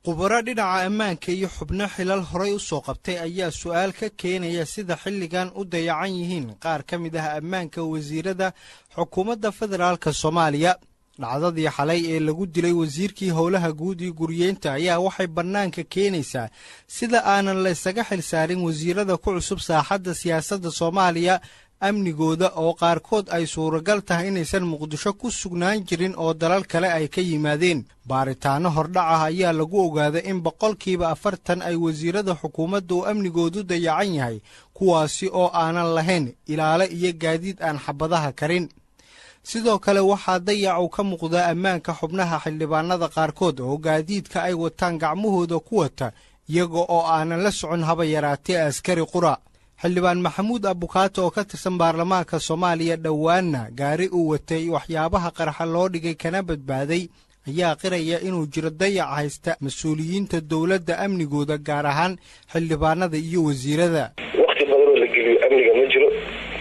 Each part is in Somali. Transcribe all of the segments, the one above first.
Khubaro dhinaca ammaanka iyo xubno xilal horay u soo qabtay ayaa su'aal ka keenaya sida xilligan u dayacan yihiin qaar ka mid ah ammaanka wasiirada xukuumadda federaalka Soomaaliya. Dhacdadii xalay ee lagu dilay wasiirkii howlaha guud iyo guriyeynta ayaa waxay bannaanka keenaysaa sida aanan la isaga xil saarin wasiirada ku cusub saaxadda siyaasadda Soomaaliya amnigooda, oo qaarkood ay suuragal tahay inaysan Muqdisho ku sugnaan jirin oo dalal kale ay ka yimaadeen. Baaritaanno hordhac ah ayaa lagu ogaaday in 40% ay wasiirada xukuumadda uu amnigoodu dayacan yahay, kuwaasi oo aanan lahayn ilaalo iyo gaadiid aan xabadaha karin. Sidoo kale, waxaa dayacu ka muuqdaa ammaanka xubnaha xildhibaanada qaarkood, oo gaadiidka ay wataan gacmahooda ku wata, iyaga oo aanan la socon haba yaraatee askari qura. Xildhibaan Maxamuud Abukaato oo ka tirsan baarlamaanka Soomaaliya, dhowaanna gaari uu watay waxyaabaha qarxa loo dhigay kana badbaaday, ayaa qiraya inuu jiro dayac haysta mas-uuliyiinta dowladda amnigooda, gaar ahaan xildhibaanada iyo wasiirada. Waqti badan oo la geliyo amniga ma jiro.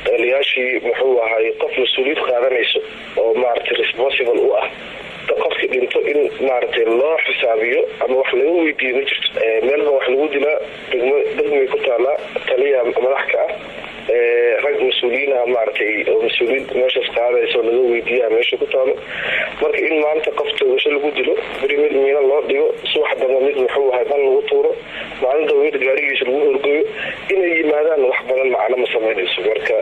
Taliyaashii, muxuu ahay, qof mas-uuliyad qaadanayso oo, maaragtay, responsible u ah qofkii dhinto in, maaragtay, loo xisaabiyo ama wax laga weydiiyo ma jirto. Meelba wax lagu dilaa, degmo degmay ku taalaa, taliya madax ka ah, rag mas-uuliyiinah, maaragtay, oo mas-uuliyad meeshaas qaadaysa oo laga weydiiya meesha ku taalo. Marka in maanta qof toogasho lagu dilo, beri mid miino loo dhigo, subax damba mid, muxuu ahay, ban lagu tuuro, maalin damba mid gaarigiisa lagu horgoyo, inay yimaadaan wax badan macno ma samaynayso. Marka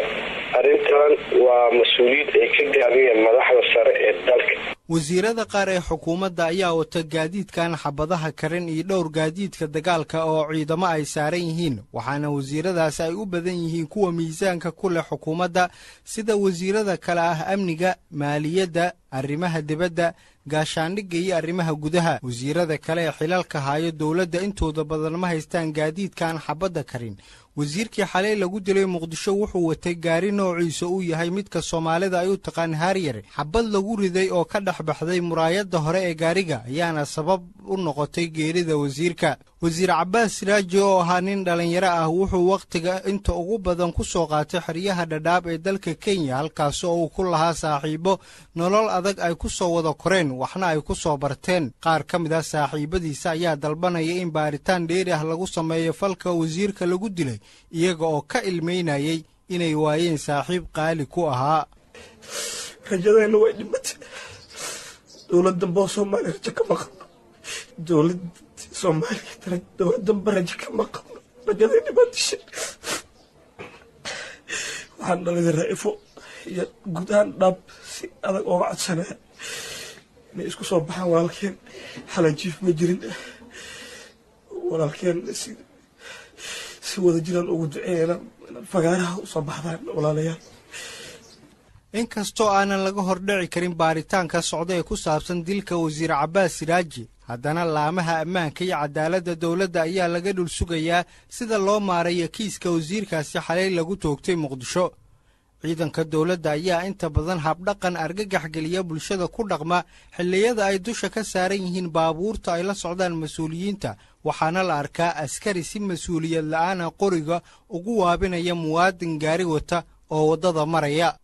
arrintan waa mas-uuliyad ay ka gaabiyeen madaxda sare ee dalka. Wasiirada qaar ee xukuumadda ayaa wata gaadiidkan xabadaha karin iyo dhowr gaadiidka dagaalka oo ciidamo ay saaran yihiin, waxaana wasiiradaas ay u badan yihiin kuwa miisaanka ku leh xukuumadda, sida wasiirada kale ah amniga, maaliyadda, arrimaha dibadda, gaashaandhigga iyo arrimaha gudaha. Wasiirada kale ee xilalka hayo dowladda intooda badan ma haystaan gaadiidkaan xabadda karin. Wasiirkii xalay lagu dilay Muqdisho wuxuu watay gaari noociisa uu yahay midka Soomaalida ay u taqaan Harrier. Xabad lagu riday oo ka dhex baxday muraayadda hore ee gaariga ayaana sabab u noqotay geerida wasiirka. Wasiir Cabbaas Siraaji oo ahaa nin dhallinyaro ah, wuxuu wakhtiga inta ugu badan ku soo qaatay xeryaha Dhadhaab ee dalka Kenya, halkaas oo uu ku lahaa saaxiibo nolol adag ay ku soo wada koreen, waxna ay ku soo barteen. Qaar ka mid ah saaxiibadiisa ayaa dalbanaya in baaritaan dheeri ah lagu sameeyo falka wasiirka lagu dilay, iyaga oo ka ilmaynayay inay waayeen saaxiib qaali ku ahaa. Rajadeenna way dhimatay. Dowlad dambe oo Soomaaliya rajo kama qabno. Dowlad Soomaaliya, dowlad dambe rajo kama qabno. Rajadeenni baa dishay. Waxaan dhalida Raa'ifo iyo guud ahaan Dhadhaab si adag ooga codsanaya inay isku soo baxaan. Walaalkeen xalay jiif ma jirin. Walaalkeen si wada jiraan ugu duceeyana inaad fagaaraha usoo baxdaan, walaalayaal. Inkastoo aanan laga hordhici karin baaritaanka socda ee ku saabsan dilka wasiir Cabbaas Siraaji, haddana laamaha ammaanka iyo cadaaladda dowladda ayaa laga dhul sugayaa sida loo maarayo kiiska wasiirkaasi xalay lagu toogtay Muqdisho. Ciidanka dowladda ayaa inta badan habdhaqan argagax geliya bulshada ku dhaqma xilliyada ay dusha ka saaran yihiin baabuurta ay la socdaan mas-uuliyiinta, waxaana la arkaa askari si mas-uuliyad la'aana qoriga ugu waabinaya muwaadin gaari wata oo waddada maraya.